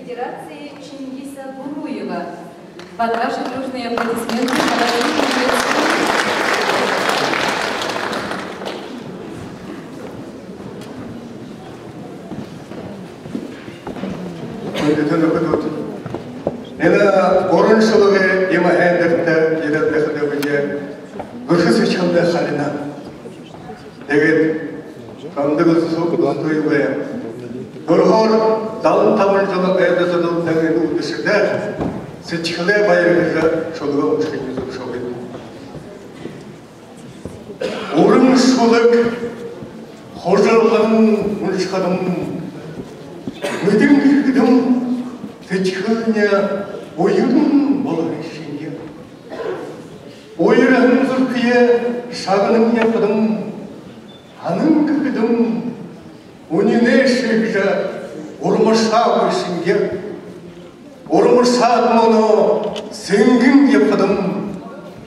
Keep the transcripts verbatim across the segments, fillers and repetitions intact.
Федерации Чингиза Гуруева. Под ваши дружные аплодисменты мы приветствуем. Хүндэтэ нүхэдүүд, энэ гурбан шүлэгэй иимэ һайндэртэ ерээд байхадаа би бэрхэ сэдьхэлдээ харина. Тиигээд Дондок Зутуевай. Түргөөр далан табан жэлэй ойдо зодолдог энэ үдэшэдэ сэдьхэлээ баяр гэжэ шүлэгөө уншахыень зүбшөөгыт. Уран шүлэг хужарлан уншахадам, мэдэн хэхэдэм, сэдьхэлни уян болоһон шэнги. Уярһан зүрхөө шагнан ябахадам, һанан хэхэдэм, үнинэй шэгжэ урмашаагүй шэнги. Урмашаад мүнөө сэнгэн ябахадам,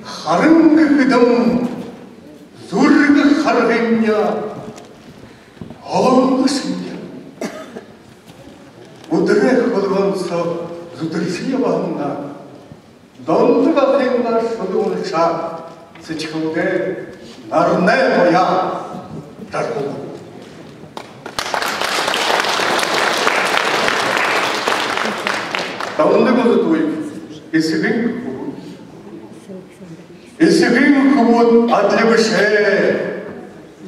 харан хэхэдэм, зүргэ харгымни олонгүй шэнги. Үдэрэй хулгана соо зүдэржэ ябаһан Дондок ахын шүлэг уншаад, сэдьхэлдээ наранай тояа жаргуулба. Дондок Зутуев. Эсэгын хүбүүд. Эсэгын хүбүүд адли бэшэ,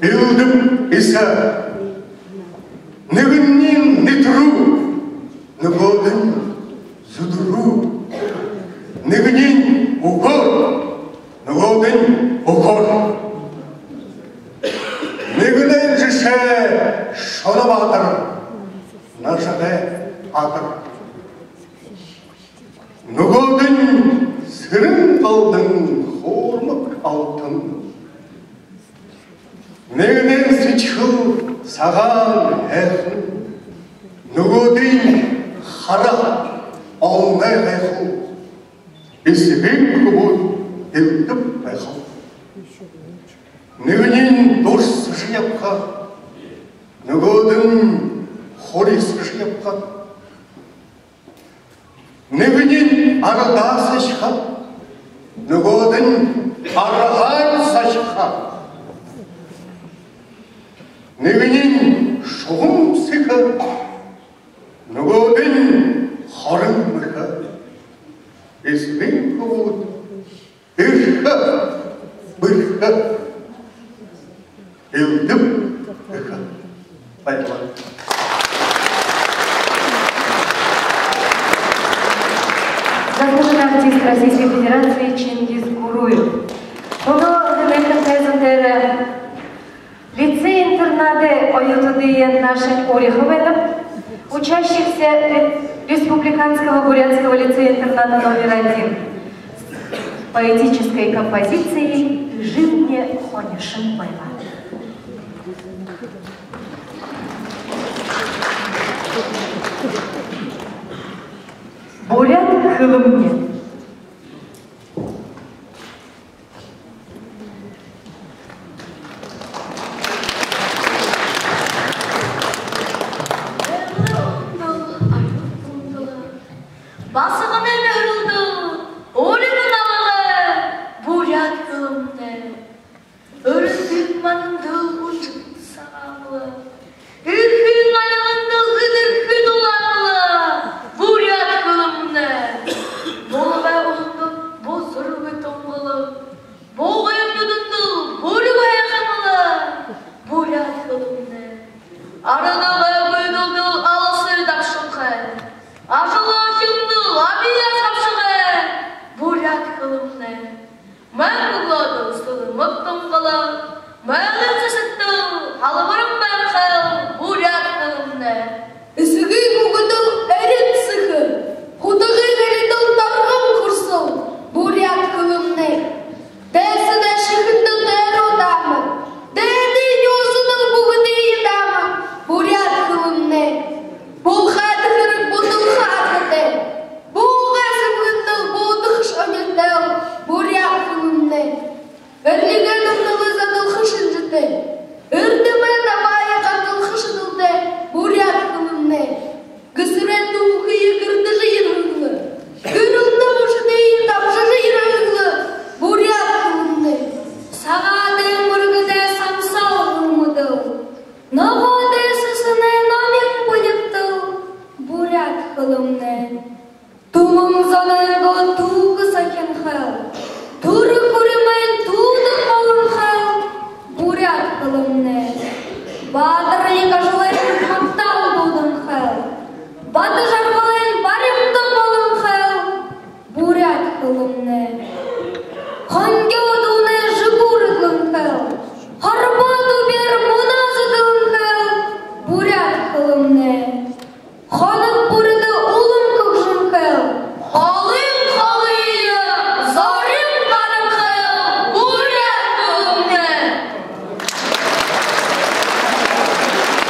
элдэб эсэ. Нэгэниинь нэтэрүү, нүгөөдэнь зүдэрүү. Нэгэниинь үгөөр, нүгөөдэнь үхөөр. Нэгэнэйнь жэшээ шоно баатар, нажагай баатар. Нүгөөдэнь сэрэн галдан, хуурмаг алтан. Нэгэнэйнь сэдьхэл сагаан һайхан, нүгөөдэнь хара олоной гайхал. Эсэгын хүбүүд элдэб гайхал. Нэгэниинь дурсажа ябаха, нүгөөдэнь хурьсажа ябаха. Нэгэниинь арадаа сахиха, нүгөөдэнь арһаань сахиха. Нэгэниинь шугам сэхэ, нүгөөдэнь хорон мэхэ. Эсэгын хүбүүд эрхэ, бэрхэ, элдэб гэхэ. Баярлаа. Заслуженный артист Российской Федерации Чингиз Гуруев. Мүнөө энэ тайзан дээрэ лицей-интернадай оюутадые наашань уряха байнаб. Учащихся ре-, Республиканского бурятского лицея-интерната номер один с поэтической композицией «Эжымни хонишон байба». Буряад хэлэмни. Басаганай нэһэрэлдэл, урин налгай буряад хэлэмни. Үрдын манандал үжэгэн сагаан лэ, эхын альгандал эдирхэ дулаан лэ, буряад хэлэмни. Булагай уһандал бузаргүй тунгалаг, бугын нюдэндэл бүригөө һайхан лэ, буряад хэлэмни. Арадагай гүйдэлдэл аласай дабшанхай, ажалай хилэндэл абьяас хабшагай, буряад хэлэмни. Майн үглөөдэл сэлмэг тунгалаг, майлын сэсэгтэл халбаран байхал, буряад хэлэмни. Эсэгын үгэдэл эрин сэхэ, хутагын эридэл тарган хүрсэл, буряад хэлэмни. Дайсадай шэхэндэл дайруу дамаг, дайдын нюусадал бүгэдын дамаг, буряад хэлэмни. Булхаад хэрэг буталха аргатай, буугай сэмгэндэл буудахаш оньтой, буряад хэлэмни. Эрлигэй нууртал задалха шэнжэтэй, Зонойнгоо түүхэ сахин хэл, түрэ хүрэмэй дуудан болон хэл буряад хэлэмнай. Баатарлиг ажалай магтаал дуудан хэл, бата жаргалай баримтан болон хэл буряад хэлэмнай. Хонгёо дуунай жэгүүр эдлэн хэл, хорбоо дубяар мунаа зэдэлэн хэл буряад хэлэмнай. Хоног бүридэ улам хүгжэн хэл, холын холые зорин гаран хэл буряад хэлэмнай.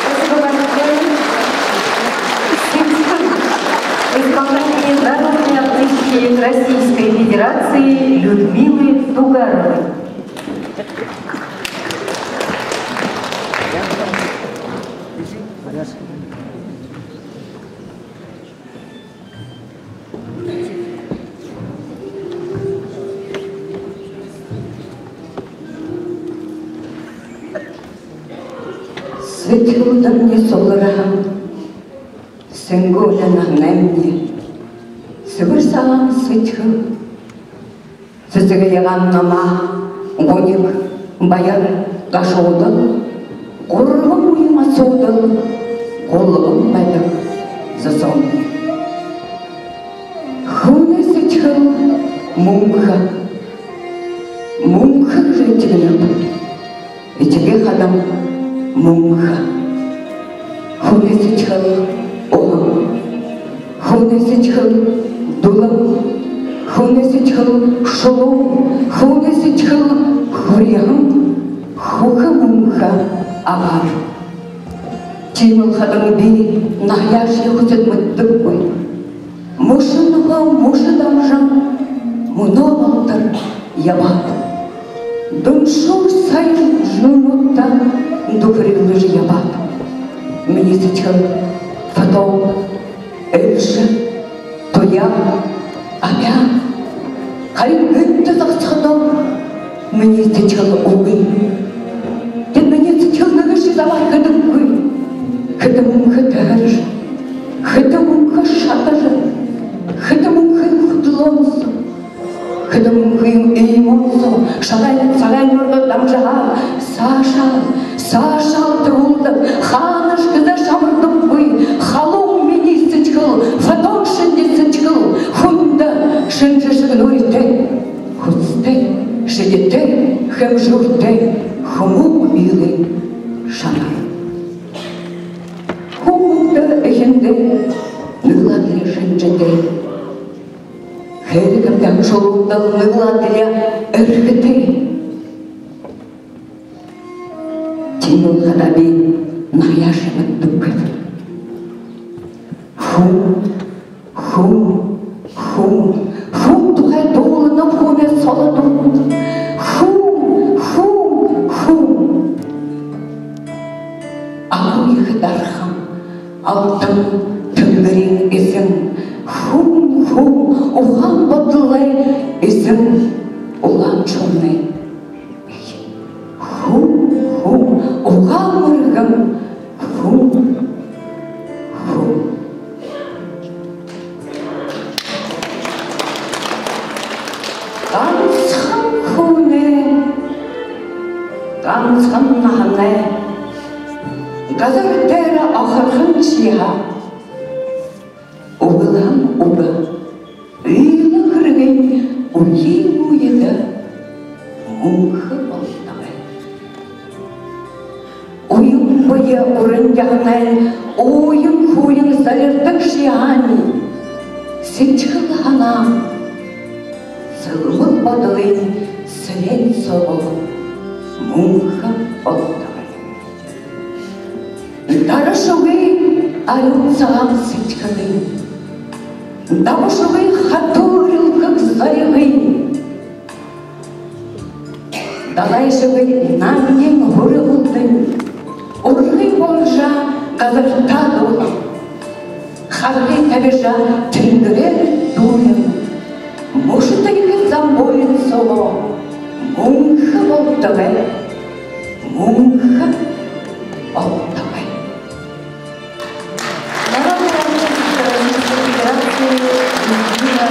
Спасибо большое. Исполнение народной артистки Российской Федерации Людмилы Тугаровой. Сэдьхэлдэмни суглараһан, сэнгүүлэн наһанаймни сэбэр сагаан сэдьхэл. Сэсэгэй ягаан намаа гуниг баяр гашуудал, гурбан үеын асуудал гулган байдаг зосоомни. Хүнэй сэдьхэл мүнхэ, мүнхэ гэжэ этигэнэб. Этигэхэ хадам мүнхэ. Хүнэй сэдьхэл уһан, хүнэй сэдьхэл дүлэн, хүнэй сэдьхэл шулуун, хүнэй сэдьхэл хүрьһэн, хүхэ мүнхэ агаар. Тиимэл хадам би наһаяашье хүсэд мэдэдэггүй. Мүшэн нохой, мүшэ дамжан мүнөө болотор ябаад, дүншүүр саян жэлнүүдтэ дүхэрилжэ ябаад, минии сэдьхэл фотон, элшэ, туяа, абяа. Харин эндэ зогсоходоо минии сэдьхэл үгы. Тэдэ минии сэдьхэл нэгэшье зобоор хэдэггүй. Хэды мүнхэ тэһэржэ, хэды мүнхэ шатажа, хэды мүнхэ хүтэлөөн соо, хэды мүнхэ эмоци соо шагай, сагай нюурга дамжаһаар саашаал, саашаал түрүүлдэг, хаанашье гэжэ шамардаггүй халуун минии сэдьхэл, фотон шэнги сэдьхэл, хүндэ шэнжэ шэгнүүртэй, хүсэтэй, шэдитэй, хэмжүүртэй, хүмүүн үйлын шанар. Хүн үгтэ эхиндээ нэлээд шэнжэтэй. Хэрэг амтан шулуундал нэлээд эрхэтэй. Тиимэл хадаа би наһаяашье мэдэдэггүйб. Хүн, хүн, хүн, хүн тухай дуулана хүнэй соло дуу. Хүн, хүн, хүн. Агуу ехэ дархан, алтан тэнгэриин эзэн. Хүн, хүн, ухаан бодолой эзэн. Улаан шугамнай. Хүн, хүн, угаа мэргэн, хүн, хүн. Гансахан хүнэй, гансахан наһанай газар дээрэ охорхон шье һаа, үгэлһэн үгэ, үйлэ хэрэгынь үеын үедэ мүнхэ болтогой. Уян бэе уран яһанай уян хүүян залирдаг шье һаань, сэдьхэл һанаа, сэлмэг бодолынь сэрээн соогоо мүнхэ болтогой. Дарашагүй арюун сагаан сэдьхэлынь, дабашагүй хатуу эрэлхэг зоригынь, далайшагүй нангин һүрэ һүлдэнь ургы болжо газартаа дуулан, харгы табижа тэнгэрээр дүүрэн, мүшэтэй ехэ замбуулин соогоо мүнхэ болтогой, мүнхэ болтогой. Народный артист Российской Федерации Людмила